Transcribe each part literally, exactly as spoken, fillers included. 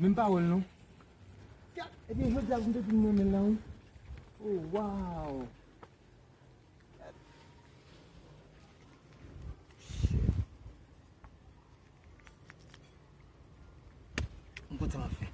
Menm pawòl non. Ebyen, jodi a m te fin renmen l la, wi. Oh, wow. M konn sa m ap fè.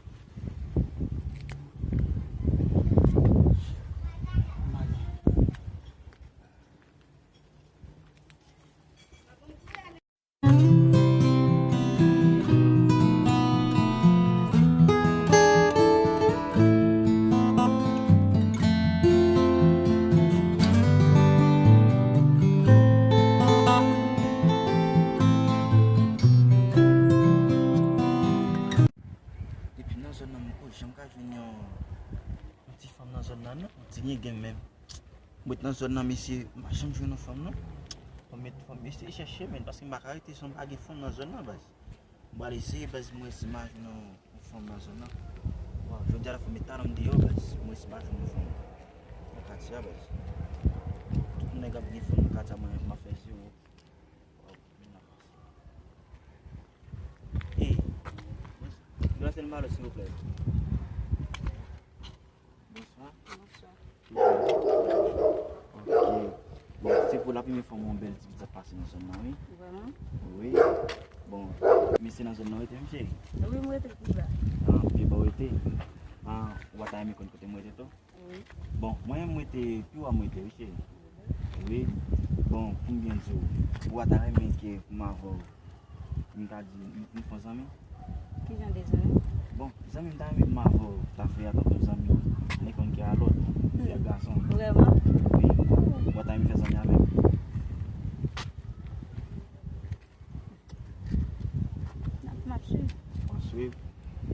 Depi nan zòn nan, m poko janm ka jwenn yon, yon ti fanm nan zòn nan, non. Yon ti gengen menm. Mwen t nan zòn nan, mesye, m pa janm jwenn yon fanm, non. Fò m met, fò m eseye chèche, men, paske m pa ka rete san m pa gen fanm nan zòn nan, baz. M pral eseye, baz, mwen si m a jwenn yon, yon fanm nan zòn nan. Bon, jodi a la fò m met talan m deyò, baz, mwen si m a jwenn yon fanm nan katye a, baz. Tout moun nèg ap gen fanm nan katye a, mwen, m ap fè zewo. Ey, bonswa. Yon sèl malo, silvouplè. Bonswa. Bonswa. Ok. Bon, se pou la premye fwa m wè yon bèl ti pitit ap pase nan zòn nan, wi. Vrèman? Wi. Bon, mesye nan zòn nan rete, mesye? Wi, m rete pi ba. Ah, pi ba w rete? Ah, ou pa ta renmen konn kote m rete tou? Wi. Bon, mwen menm m rete pi wo a m rete, wi, cheri. Wi. Bon, pou m byen di w, ou pa ta renmen ke pou m avè w, m ka di, m, m fè w zanmi? Ki jan de zanmi? Bon, zanmi m ta renmen pou m avè w, ta fè a tankou zanmi, men konn ke a lòt, fi ak gason. Vrèman? Wi. Ou pa ta renmen fè zanmi avè m? M ap, m ap swiv. W ap swiv?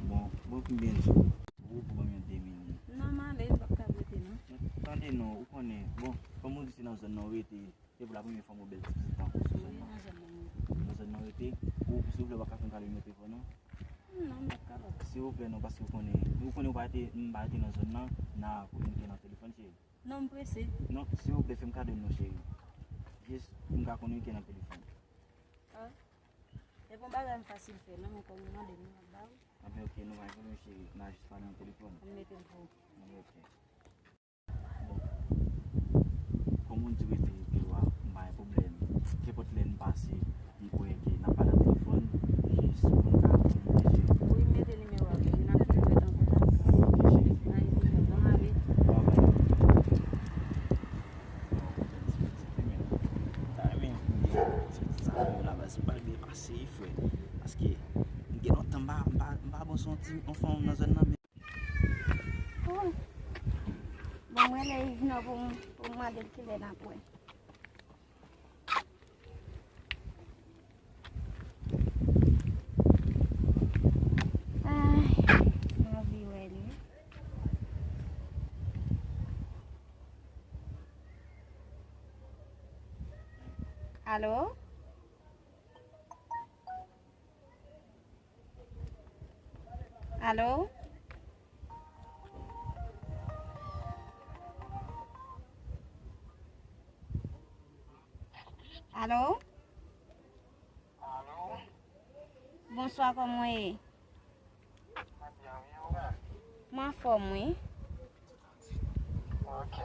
Bon, bon, pou m byen di w. Ou pou ban m yon de mil. Non, m ale, m p ap ka rete, non. Tande non, ou konnen, bon, kòm ou di se nan zòn nan ou rete, se pou la premye fwa m wè bèl ti pitit tankou sou zòn nan. Wi, nan zòn nan m rete. Nan zòn nan ou rete, ou, silvouplè, ou pa ka fè m kado nimewo telefòn ou? Non, m p ap kapab. Silvouplè, non, paske ou konnen, ou konnen ou pa rete, m pa rete nan zòn nan, n a kominike nan telefòn, cheri. Non, m prese. Non, silvouplè, fè m kado non, cheri. Jis pou m ka kominike nan telefòn. Ah. E bon bagay m fasil fè, non, men kòm ou mande m, m ap ba ou. Anben, ok, nou pa gen pwoblèm, cheri. N a jis pale nan telefòn. M mete l pou ou. Anben, ok. Bon. Kòm ou di rete pi wo a, m pa gen pwoblèm. Kenpòt lè n pase, m kwè ke n ap pale nan telefòn, jis pou n ka kominike, cheri. Wi, m mete nimewo a, wi, n ap toujou ret an kontak. Ok, cheri. N a eseye, bon, ale. Bye bye. Ti pitit, wi, men. M ta renmen gen ti pitit sa menm la, baz. M pral byen pase, wi, frè. Paske m gen lontan m pa, m pa, m pa bon sou yon ti, yon fanm nan zòn nan, men. Bon, mwen rele Yves non pou m, pou m mande l kilè n ap wè. Ay, m anvi wè li. Alo? Alo? Alo? Alo? Bonswa, kòman w ye? Mwen byen, wi, ou menm? Mwen anfòm, wi. Ok.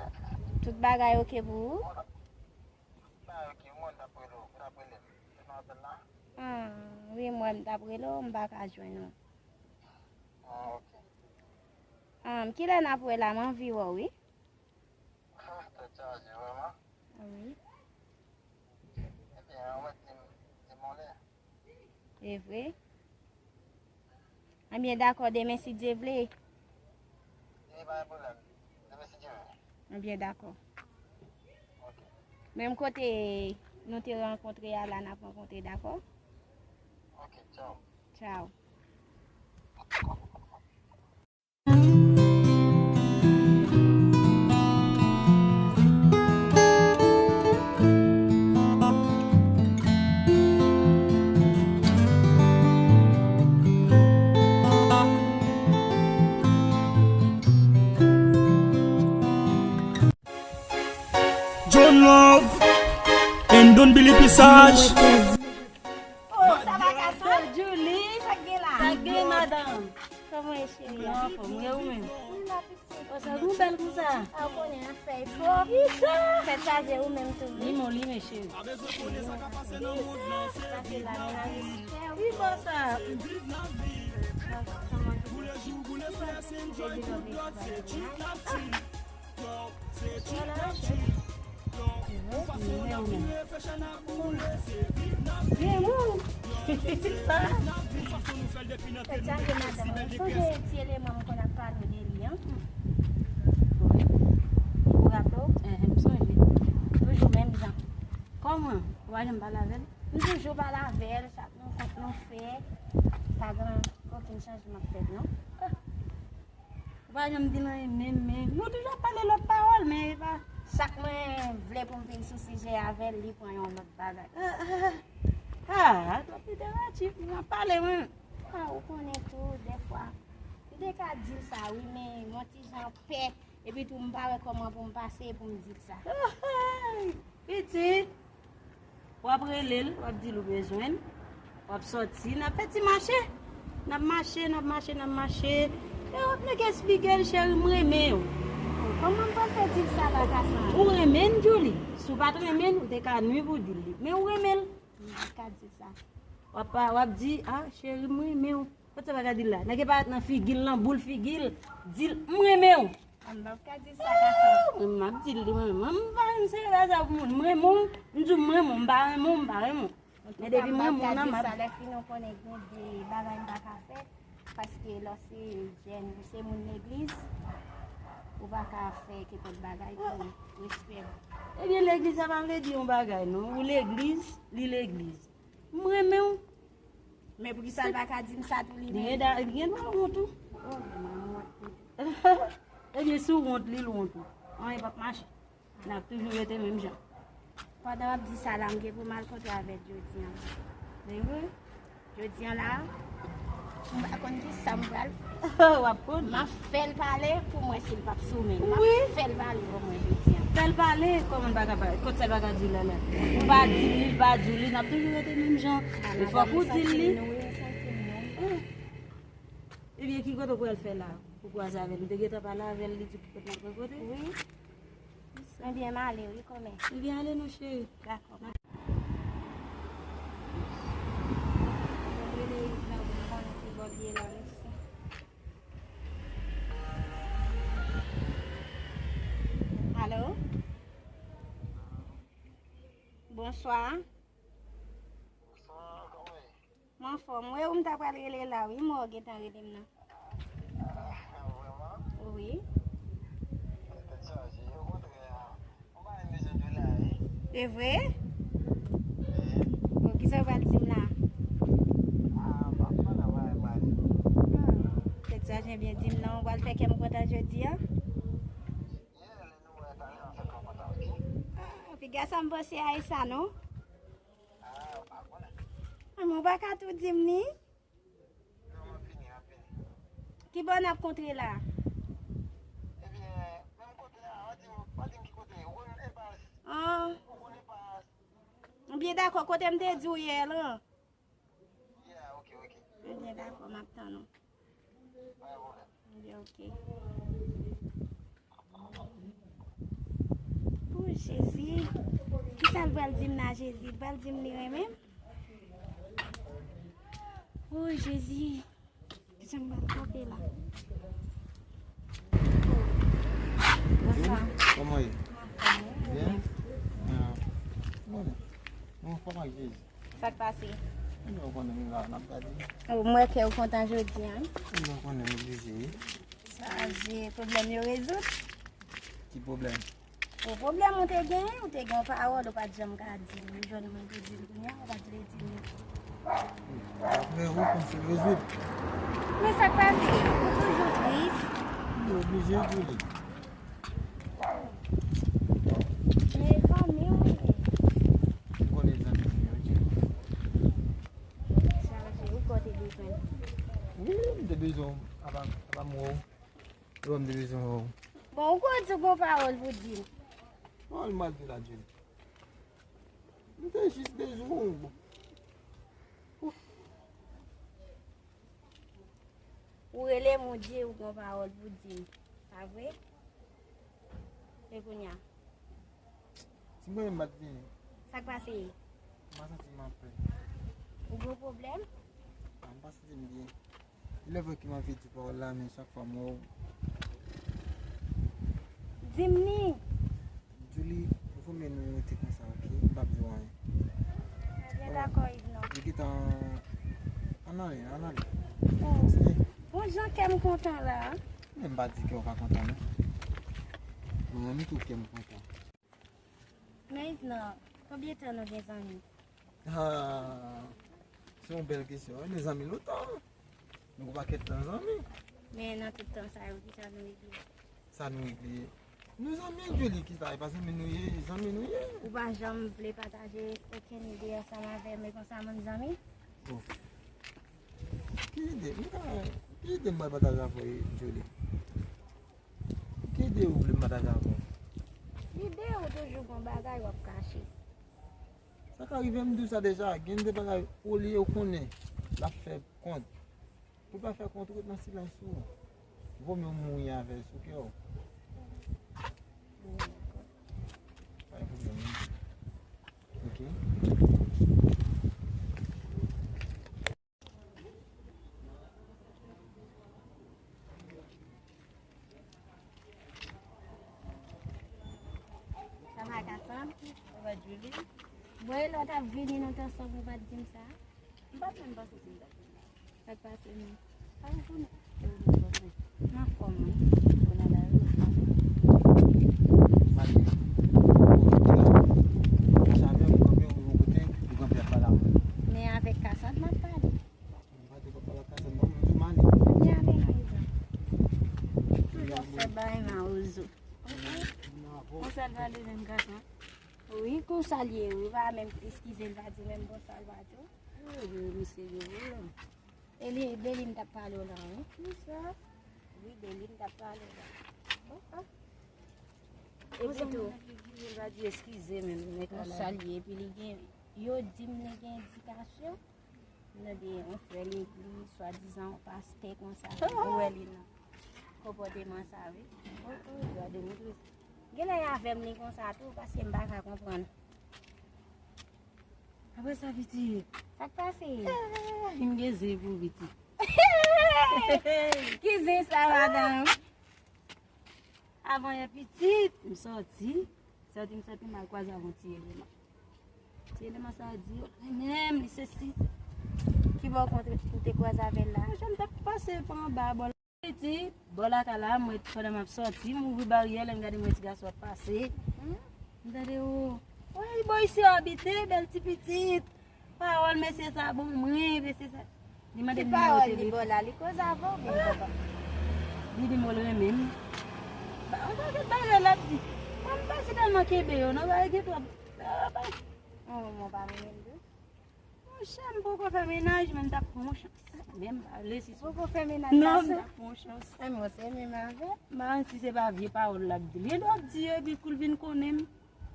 Tout bagay ok pou ou? Tout bagay ok, mwen t ap rele w, ou t ap rele m. Se nan apèl la? Ah, wi, mwen m t ap rele w, m pa ka jwenn ou. Ah, ok. Ah, kilè n ap wè la, m anvi wè w, wi. Tèt chaje, vrèman? Wi. Ebyen, ou mèt di m, di m yon lè. E vre? Ebyen, dakò, demen, si Dye vle. Ebyen, pa gen pwoblèm. Demen, si Dye vle. Ebyen, dakò. Ok. Menm kote nou te rankontre a la, n ap rankontre, dakò? Ok, tchaw. Tchaw. John Love and Don Billy Pisaj. Oh, sa va, gason? Julie, sa k gen la? Sa k gen, madanm? Cheri, an fòm, wi, ou menm? Wi, ma pitit. Ou sa nou bèl konsa? A, ou konnen an fè fò. Kisa? Tèt chaje ou menm tou, wi. Li moli, men cheri. Kisa? Pase la, men la, wi. Wi, konsa. Vye moun. Sa. Fè chaje madanm mwen. Sonje ti eleman m konn ap pale w de li an? Wi. Ou raple w? Enhen, m sonje. Toujou menm jan. Kòman? Ou pa janm pale avè l? M toujou pale avè l, chak rankont nou fè, pa gen okenn chanjman k fèt, non. Ou pa janm di l anyen menm, men nou toujou ap pale lòt pawòl, men e pa. Chak mwen vle pou m vin sou sijè avè l, li pran yon lòt bagay. Ah, ah, ah, twòp literatif, m ap pale, mwen. Ah, ou konnen tou, dèfwa, m te ka di l sa, wi, men yon ti jan pè, epi tou, m pa wè kòman pou m pase pou m di l sa. Ah, ah, pitit, w ap rele l, w ap di l ou bezwen l, w ap sòti, n ap fè ti mache. N ap mache, n ap mache, n ap mache. E w ap nèk eksplike l, cheri, m renmen w. Kòman m pral fè di l sa la ka sa? Ou renmen l, Julie. Si w pa t renmen l, ou te ka nwi pou w di l li. Men ou renmen l. M pa ka di l sa. W ap, w ap di, ah, cheri, m renmen w. Kot sa pa ka di l la? Nèg e pa nan figi l, nan boul figi l. Di l, m renmen w. A, m p ap ka di sa, gason. Mwen, m ap di l, mwen, mwen, m pa renmen sere sa pou moun. M renmen w, m di w m renmen w, m pa renmen w, m pa renmen w. Men depi m renmen w nan, m ap. Lè fin ou konnen gen de bagay m pa ka fè, paske lè w se jèn, ou se moun legliz, ou pa ka fè kenpòt bagay pou respè. Ebyen, legliz sa pa vle di yon bagay, non. Ou legliz, li legliz. M renmen w. Men poukisa l pa ka di m sa tou li menm? Li gen dwa wont ou. Oh, m wont tou. Ebyen, si w wont li, l wont ou. Anyen p ap mache. N ap toujou rete menm jan. Pandan w ap di sa la, m gen pou m al kontre avè l jodi an. Men vre? Jodi an la, m pa konn ki sa m pral. W ap konn. M ap fè l pale pou m wè si l p ap sou men. M ap fè l pale pou mwen jodi an. Fè l pale, kòman l pa ka pale? Kot sa l pa ka di l la la? Ou pa di l, li pa di w li, n ap toujou rete menm jan. E fòk ou di l li. Ebyen, ki kote w pral fè la? Ou kwaze avè l, ou te gentan pale avè l, li di w ki kote n ap rankontre? Wi. Ebyen, m ale, wi, kòmè. Ebyen, ale non, cheri. Dakò. Mwen rele nan pou m konnen ki bò l ye la, mèsi. Alo? Bonswa. Bonswa, kòman w ye? M anfòm. Wi, ou m ta pral rele la, wi. M wè w gentan rele m nan. Ah, vrèman? Wi. Tèt chaje. Okontrè, ou pa menm bezwen de la, wi. Se vre? Wi. Bon, kisa w pral di m la? Ah, m ap pale avè w. Ah, tèt chaje, byen di m non. Ou pral fè kè m kontan jodi a? Yeah, lè nou wè talè, n ap fè kè w kontan, oke? Ah, piga sa m panse a e sa, non? Ah, ou pa konnen. Ah, men ou pa ka tou di m li? Non, m ap vini, m ap vini. Ki bò n ap kontre la? Ebyen, menm kote a, w a di m, w a di m ki kote. Ou konn enpas? Ah. Ou konn enpas? Byen dakò, kote m te di w yè lan? Yeah, oke, oke. Ebyen dakò, m ap tann ou. Pa gen pwoblèm. Ebyen, oke. O Jezi. Kisa l pral di m la, Jezi? L pral di m li renmen m? O Jezi. Kijan m pral kanpe la? Bonswa. Kòman w ye? M anfòm, wi. Byen? Ah. Bon. M anfòm ak Jezi. Sa k pase? Ebyen, ou konnen nou la, n ap gade. O, m wè kè w kontan jodi a, wi. Ebyen, ou konnen m oblije, wi. Sa je, pwoblèm yo rezoud? Ki pwoblèm? O, pwoblèm ou te genyen, ou te gen yon pawòl, ou pa t janm ka di m. Ou jwenn mwen pou di m kounye a, ou pa t vle di m. Apre ou panse l rezoud? Men sa k pase? Ou toujou tris? M oblije di w li. Men zanmi w ye. M konnen zanmi m yo, wi. Chaje, ou kwè w te bezwen l? Wi, m te bezwen w. Apa, apa m wè w. Yo, m te bezwen wè w. Bon, ou kwè w di w gon pawòl pou di m? Pawòl m al di la, Julie. M te jis bezwen w. Bon. Ou rele m, ou di ou gon pawòl pou di m. Pa vre? E kounye a? Si m konnen m pa t vini. Sa k pase? M pa santi m anpè. Ou gen pwoblèm? Non, m pa santi m byen. Ilèvre ke m anvi di pawòl la, men chak fwa m wè w. Di m li. Julie, ou konbyen nou rete konsa, oke? M p ap di w anyen. Ebyen, dakò, Yvnon. Li gentan ann ale, ann ale. Oh. Kontinye. Bon jan kè m kontan la. Men m pa di kè w pa kontan, non. Mwen menm tou kè m kontan. Men Yvnon, konbyen tan nou gen zanmi? Ah, se yon bèl kesyon wi, nou zanmi lontan. Nou gon pakèt tan zanmi. Men nan tout tan sa yo, kisa nou regle? Sa nou regle? Nou zanmi, Julie, kisa? E pa zanmi nou ye, zanmi nou ye. Ou pa janm vle pataje okenn ide ansanm avè m, e konsa moun zanmi? Bon. Ki ide? M ka, ki ide m pral pataje avè w, Julie? Ki ide ou vle m pataje avè w? Ide ou toujou gon bagay w ap kache. Sa ka rive m di w sa deja, gen de bagay olye ou konnen l ap fè kont. Pou l pa fè kont ou ret nan silans ou. Vomye w mouri avè l sou kè w. Pa gen pwoblèm non. Oke. Sa va, Kasam? Sa va, Julie? Bon, e lè w t ap vini, nou t ansanm, ou pa t di m sa? M pa t menm panse si m t ap vini. Sa k pase menm? Pa gen konnen. E ou menm, kòman? M anfòm, wi. Ou nan lari, ou fòme? Mali. Ou la. Ou chame, ou kanpe, ou yon kote, ou kanpe ap pale avè m. Men avèk Kasam m ap pale. M pa di w pa pale ak Kasam non, m di w Mali. Mwen te ale nan Ivan. Toujou ap fè bagay mawozo. Konsa l pale menm Kasam? Wi, konsa l ye, wi. Pa menm eskize l, pa di menm bonswa, l pa di w. Wi, wi, misye gen pwoblèm. E li, de li m t ap pale w la, wi. Kisa? Wi, de li m t ap pale w la. Bon, ah. Epi tou, konsa moun nan vin vini, l pa di eskize menm, nèg la la. Konsa l ye, epi li gen, yo di m li gen edikasyon. M tande yon frè legliz, swadizan yon pastè konsa. Ou wè li nan konpòteman sa, wi. Oh, oh, gade moun sa. Genlè y avè m li konsa tou, paske m pa ka konprann. Apre sa, pitit. Sa k pase? Eh, m gen zen pou pitit. Ki zen sa, madanm? Avan yè pitit, m sòti. Sòti, m sòti, m al kwaze avè yon ti eleman. Ti eleman sa a di, renmen m, li sesi. Ki bò w kontre, ou te kwaze avè l la? Monchè, m t ap pase pa anba bò la. Pitit, bò lakay la, mwen, pandan m ap sòti, m ouvri baryè, lè m gade, m wè ti gason ap pase. Mhm. M tande, o, woy, bò isi w abite, bèl ti pitit. Pawòl mesye sa a ban mwen, mesye sa. Li mande m nimewo telefòn. Ki pawòl li ba w la? Li koze avè w oubyen li poko? Li di m l renmen m. Ba, yon pakèt bagay l ap di. Mwen, m pa si tèlman kenbe yo, non, bagay gen twòp. Oh, mwen pa renmen l tou. Monchè, m poko fè mennaj, men m t ap pran yon chans. Men m pa vle si. Poko fè mennaj la, non, m t ap pran yon chans. Sa m se menm avè. M pa konn si se pa vye pawòl l ap di. Li dwe ap di yo, epi kou l vin konnen m.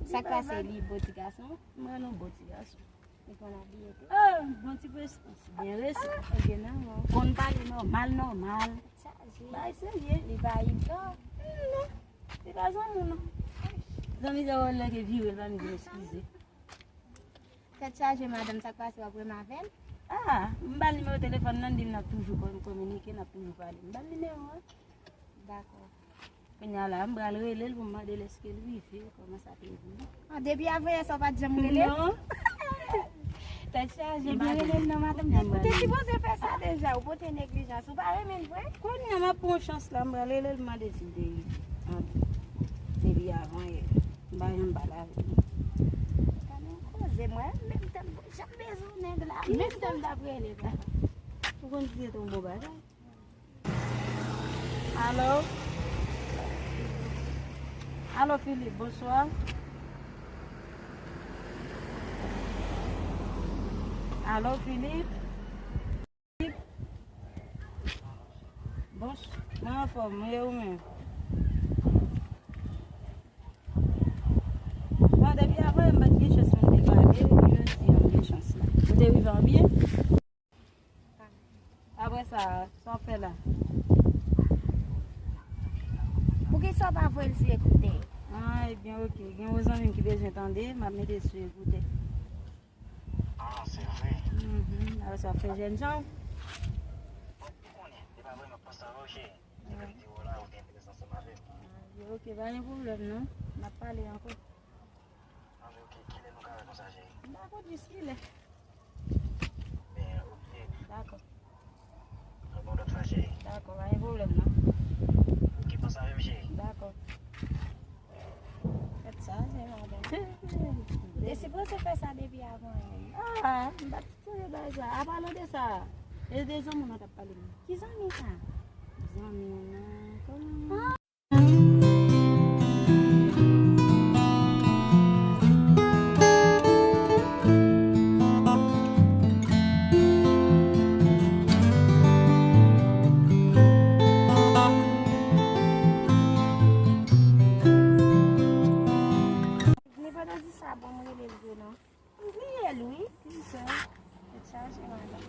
Sa k pase, li bon ti gason? M renmen yon bon ti gason. Li konn abiye tou? Ah, bon ti prestans, byen resi. Ah, ebyen non, non. Konn pale nòmal, nòmal. Chaje. Bay serye. Li pa idan? Non. Li pa zanmi w, non. Zanmi sa w lè ke vire l pa m di eskize. Tèt chaje, madanm, sa k pase, w ap renmen avè l? Ah, m ba l nimewo telefòn nan, li di m n ap toujou kon-, kominike, n ap toujou pale. M ba l nimewo an. Dakò. Kounye a la, m pral rele l pou m mande l èske l rive, kòman sa te ye. Ah, depi avanyè sa, w pa t janm rele l? Non. Tèt chaje, pa rele l non, madanm. Ou te sipoze fè sa deja, ou pote neglijans, ou pa renmen l vre? Kounye a, m ap pran chans la, m pral rele l, mande si l te rive. Ah, depi avanyè, m pa janm pale avè l. Gade yon koze, mwen, menm tan m janm bezwen nèg la, menm tan m t ap rele la. Ou konn si se te yon bon bagay. Alo? Alo, Philippe, bonswa. Alo, Philippe? Bons-, mwen anfòm, e ou menm? Bon, depi avanyè m pa t gen chans pou m te pale, jodi a m gen chans la. Ou te rive an byen? Apre sa, sa w ap fè la? Pa voye l sou ekoutè. Ah, ebyen, oke. Gen yon zanmi m ki bezwen tande, m ap mete l sou ekoutè. Ah, se vre? Mhm. Alò, sa w ap fè jènjan? Bon, ou konnen, se pa vrè, m ap panse avè w, cheri. Depi m te wè w la, ou te enterese ansanm avè m. Ah, oke, pa gen pwoblèm, non. N ap pale ankò. Ah, men oke, kilè nou ka wè konsa, cheri? Dakò, jis kilè. Men, oke. Dakò. Bon, lòt fwa, cheri. Dakò, pa gen pwoblèm, non. Oke, panse avè m, cheri. Dakò. Tèt chaje, madanm. Te sipoze fè sa depi avan yè. Ah, m pa t sonje bay sa. Apalan de sa, e de zanmi w nan t ap pale m. Ki zanmi sa? Zanmi w nan, kòman? Li pa ta di sa, bon, m rele l vre non. M bliye l wi. Ki sè? Tèt chaje, madanm.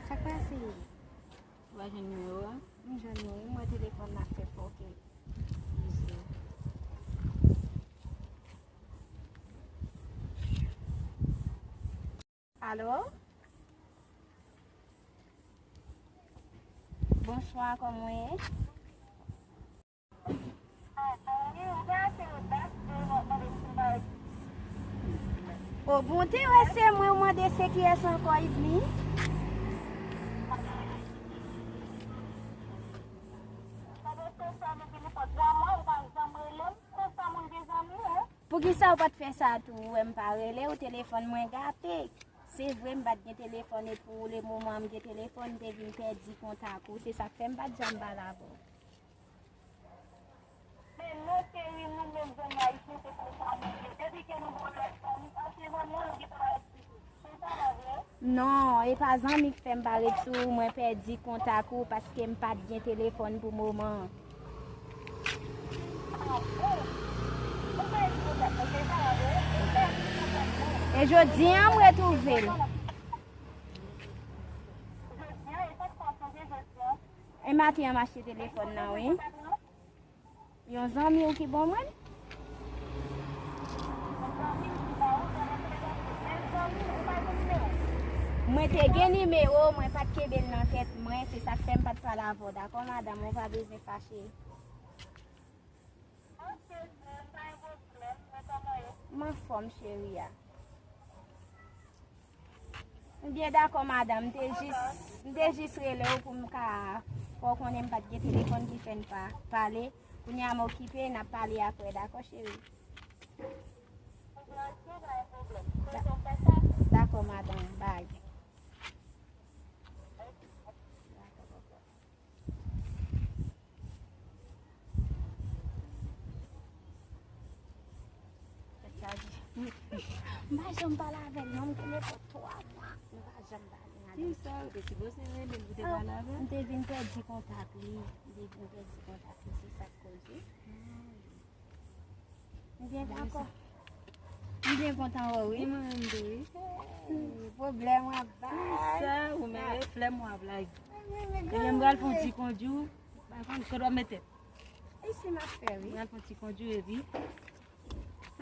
Sa k pase? Ou pa jwenn nimewo a? M jwenn li wi, m wè telefòn nan ap fè fòke. Alo? Bonswa, kòman w ye? O, bon, te wè se mwen, ou mande se kiyès ankò, Yveline? Poukisa ou pa t fè sa tou? Ou wè m pa rele w, telefòn mwen gate. Se vre, m pa t gen telefòn, e pou le moman m gen telefòn, m te vin pèdi kontak ou. Se sa k fè m pa t janm pale avè w. Men non, cheri, nou menm zanmi ayisyen, se konsa nou ye. Depi ke nou gen yon lòt zanmi, paske zanmi an, nou gentan pa ret sou li. Se sa, pa vre? Non, e pa zanmi k fè m pa ret sou ou, mwen pèdi kontak ou paske m pa t gen telefòn pou moman an. Ah, bon? Ou pèdi kontak mwen, se sa, pa vre? Ou pèdi kontak mwen. E jodi a, m retwouve l. Jodi a, e sa k pase jodi a? E maten an, m achte telefòn nan, wi. Yon zanmi w ki ban mwen l? Mwen te gen nimewo w, mwen pa t kenbe l nan tèt mwen, se sa k fè m pa t pale avè w, dakò, madanm, ou pa bezwen fache. M anfòm, cheri a. M byen dakò, madanm. M te jis, m te jis rele w pou m ka fè w konnen m pa t gen telefòn ki fè n pa pale. Kounye a m okipe, n ap pale apre, dakò, cheri? Da-, dakò, madanm. Bay. Tèt chaje. M pa janm pale avè l non, m gen nenpòt twa mwa. M pa janm pale avè l. Kisa? Ou te sipoze rele l pou te pale avè l? M te vin pèdi kontak li. M te vin pèdi kontak li, se sa k koze. M byen dakò. M byen kontan wè w, wi. E mwen menm tou, wi. Hey, pwoblèm w ap bay. Sa, ou menm, e flèm w ap lage. Ebyen, m pral fè yon ti kondwi w. Pa konn, kote w ap mete? Isi m ap fè, wi. M pral fè yon ti kondwi w, epi.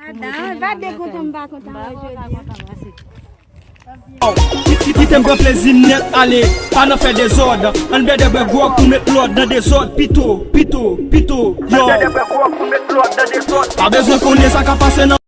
Madanm, pa de kontan m pa kontan wè w jodi a. Kite m pran plezi m nèt ale, pa nan fè dezòd. Ann bèdè bwè gwòg pou met lòd nan dezòd. Pito, pito, pito, yo. Pa bezwen konnen sa k ap pase nan